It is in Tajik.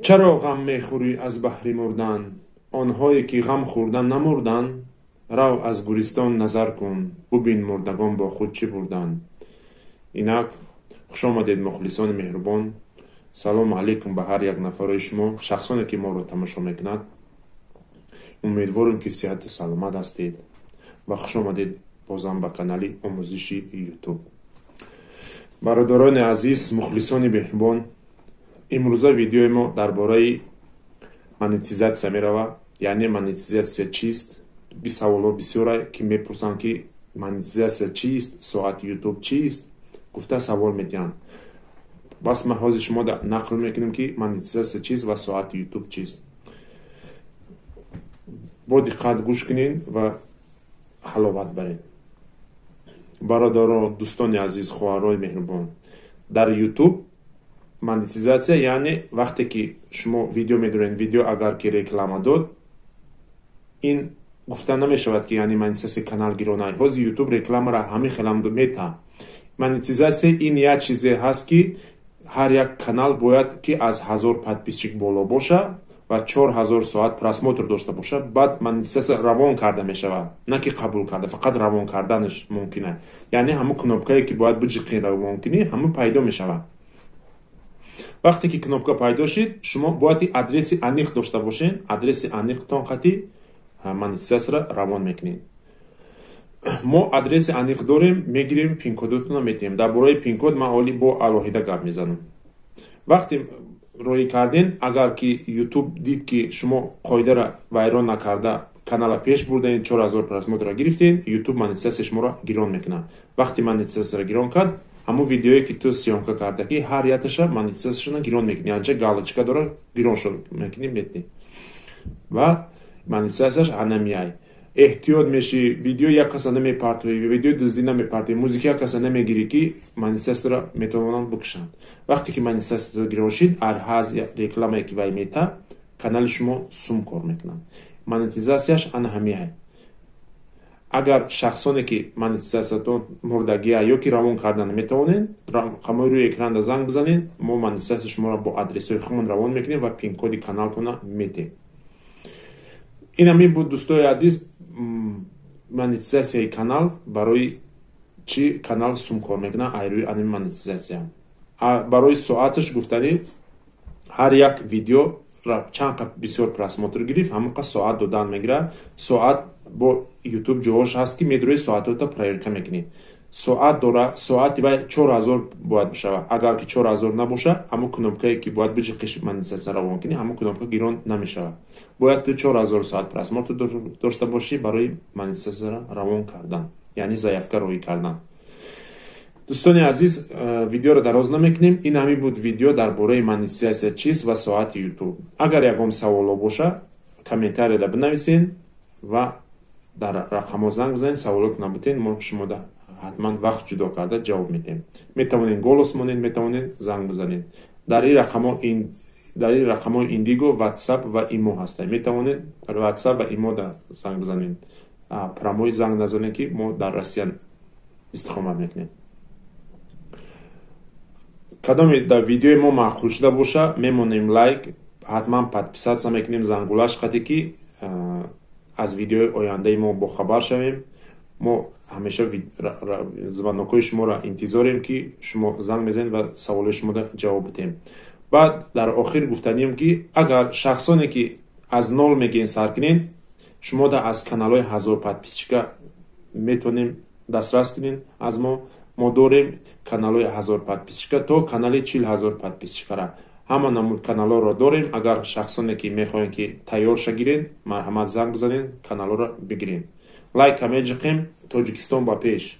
Чаро ғам мехӯрӣ аз баҳри мурдан? Онҳое ки ғам хӯрда намурданд? Рав, аз гӯристон назар кун, бубин, мурдагон бо худ чӣ бурданд. Инак, хушомадед, мухлисони меҳрубон. Салому алайкум ба ҳар як нафарои шумо, шахсоне ки моро тамошо мекунад. Умедворем, ки сиҳату саломат ҳастед, ва хушомадед бозам ба канали омӯзиши Ютуб. Бародарони азиз, мухлисони меҳрубон, имрӯза видеои мо дар бораи монетизатсия меравад, яъне монетизатсия чист. Саволҳо бисёре, ки мепурсанд, ки монетизатсия чист, соати Ютуб чист, гуфта савол медиҳанд. Бас ман ҳозир шумо нақл мекунем, ки монетизатсия чист ва соати Ютуб чист. Бо диққат гӯш кунед ва ҳаловат баред. Бародаро, дӯстони азиз, хоҳарои меҳрубон, дар Ютуб монетизатсия, яъне вақте ки шумо видео медоред, видео агар ки реклама дод, ин гуфта намешавад, ки яъне монетизатсияи канал гиронай. Ҳозир Ютуб рекламаро ҳамин хелам мета. Монетизатсия ин як чизе ҳаст, ки ҳар як канал бояд ки аз 1000 подписчик боло боша ва 4000 соат просмотр дошта боша, баъд монетизатсия равон карда мешавад, на ки қабул карда, фақат равон карданаш мумкин аст. Яъне ҳамун кнопкае, ки бояд биҷиқӣ, равон кунӣ, ҳамун пайдо мешавад. Вақте ки кнопка пайдо шид, шумо бояд адреси аниқ дошта бошед. Адреси аниқтон қатӣ монетизатсияро равон мекунед. Мо адреси аниқ дорем, мегирем, пинкодотонро метиҳем. Дар бораи пинкод ман оли бо алоҳида гап мезанам. Вақте роӣ карден, агар ки Ютуб дид, ки шумо қоидаро вайрон накарда, канала пеш бурдаен, 4000 просмотрро гирифтен, Ютуб монетизатсия шуморо гирон мекунад. Вақте монетизатсияро гирон кард, ҳамун видеое, ки ту съёмка кардагӣ, ҳар якташа монетизатсияшона гирон мекунӣ. Анҷа галочка дора, гирон шуд мекунӣ, метнӣ ва монетизатсияш анамияй. Эҳтиёт мешӣ, видео як каса намепартоӣ, видеои дуздӣ намепартоӣ, музика як каса намегирӣ, ки монетизатсияро метавонанд бикушанд. Вақте ки монетизатсия гирон шид, ҳар рекламае, ки вай мета, канали шумо сум кор мекунад. Монетизатсияш ана ҳамияй. Агар шахсоне, ки монетизатсиятон мурдагия ё ки равон карда наметавонед, рақамҳои рӯи экранда занг бизанед. Мо монетизатсияи шуморо бо адресҳои худмон равон мекунем ва пинкоди каналтона метем. Ин ҳамин буд, дӯстои азиз, монетизатсияи канал, барои чӣ канал сум кор мекунад ай рӯи ани монетизатсия. Барои соаташ гуфтанӣ, ҳар як видео чанд қа бисёр просмотр гирифт, ҳамон қа соат додан мегирад. Соат бо Ютуб ҷоҳош ҳаст, ки медурӯи, соатҳота проверка мекунӣ. Соат дора, соати вай 4000 бояд бишавад. Агар ки 4000 набоша, ҳамон кнопкае, ки бояд биҷиқиш, монетизатсия равон кунӣ, ҳамон кнопка гирон намешавад. Бояд ту 4000 соат просмотр дошта бошӣ барои монетизатсияро равон кардан, яъне заявка роҳӣ кардан. Дӯстони азиз, видеоро дароз намекунем. Ин ҳамин буд видео дар бораи монетизатсия чист ва соати Ютуб. Агар ягон саволо боша, комментарияда бинависен ва дар рақамҳо занг бизанед, саволотона битен, мо шумода ҳатман вақт ҷудо карда ҷавоб медиҳем. Метавонед голос монед, метавонед занг бизанед. Дар ин рақамҳои Индиго, Ватсап ва Имо ҳастанд. Метавонед Ватсап ва Имо занг бизанед. Прямой занг назанед, ки мо дар Россия истиқомат мекунем. Кадоме дар видеои мо маъқул шуда боша, мемонем лайк, ҳатман подписаться мекунем, зангулаш қате, ки аз видеои ояндаи мо бохабар шавем. Мо ҳамеша звонокҳои шуморо интизорем, ки шумо занг мезанед ва саволҳои шуморо ҷавоб бидиҳем. Баъд дар охир гуфтанием, ки агар шахсоне, ки аз нол мегӯен сар кунед, шумо да аз каналҳои 1000 подписчика метавонем дастрас кунед аз мо. Мо дорем каналҳои 1000 подписчика то канали 40 000 подписчикара, ҳама намуд каналҳоро дорем. Агар шахсоне, ки мехоҳем, ки тайёрша гиред, марҳамат, занг бизанед, каналҳоро бигиред. Лайка меҷиқем. Тоҷикистон ба пеш!